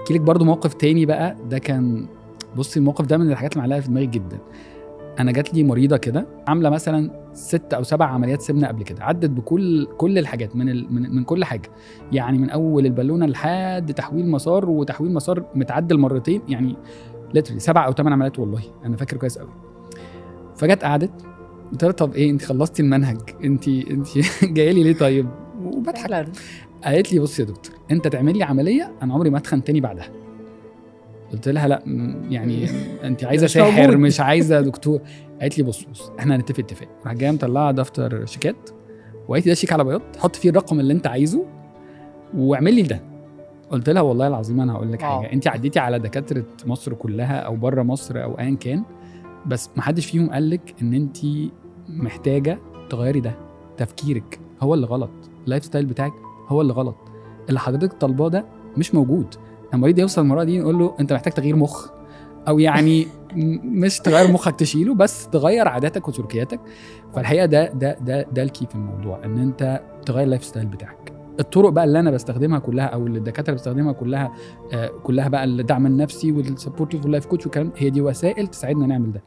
احكي لك برضو موقف تاني بقى. ده كان، بصي، الموقف ده من الحاجات اللي معلقه في دماغي جدا. انا جات لي مريضه كده عامله مثلا 6 او 7 عمليات سمنه قبل كده، عدت بكل كل الحاجات من كل حاجه، يعني من اول البالونة لحد تحويل مسار، وتحويل مسار متعدل مرتين، يعني literally 7 او 8 عمليات، والله انا فاكر كويس قوي. فجت قعدت، قلت لها: طب ايه، انت خلصتي المنهج، انت جاية لي ليه طيب؟ وبضحك. قالت لي: بص يا دكتور، انت تعمل لي عمليه، انا عمري ما اتخن تاني بعدها. قلت لها: لا، يعني انت عايزه مش ساحر؟ موجود. مش عايزه دكتور. قالت لي: بص بص، احنا هنتفق اتفاق. راح جاية مطلعه دفتر شيكات وقالت لي: ده شيك على بياض، حط فيه الرقم اللي انت عايزه واعمل لي ده. قلت لها: والله العظيم انا هقول لك حاجه، انت عديتي على دكاترة مصر كلها او بره مصر او ايا كان، بس ما حدش فيهم قال لك ان انت محتاجه تغيري ده. تفكيرك هو اللي غلط، ال lifestyle بتاعك هو اللي غلط، اللي حضرتك طالباه ده مش موجود. المريض يوصل المرحلة دي نقول له: انت محتاج تغيير مخ، او يعني مش تغير مخك تشيله، بس تغير عاداتك وسلوكياتك. فالحقيقة ده ال key في الموضوع، ان انت تغير ال lifestyle بتاعك. الطرق بقى اللي انا بستخدمها كلها او اللي الدكاترة بتستخدمها كلها، كلها بقى الدعم النفسي وال supportive وال life coach والكلام، هي دي وسائل تساعدنا نعمل ده.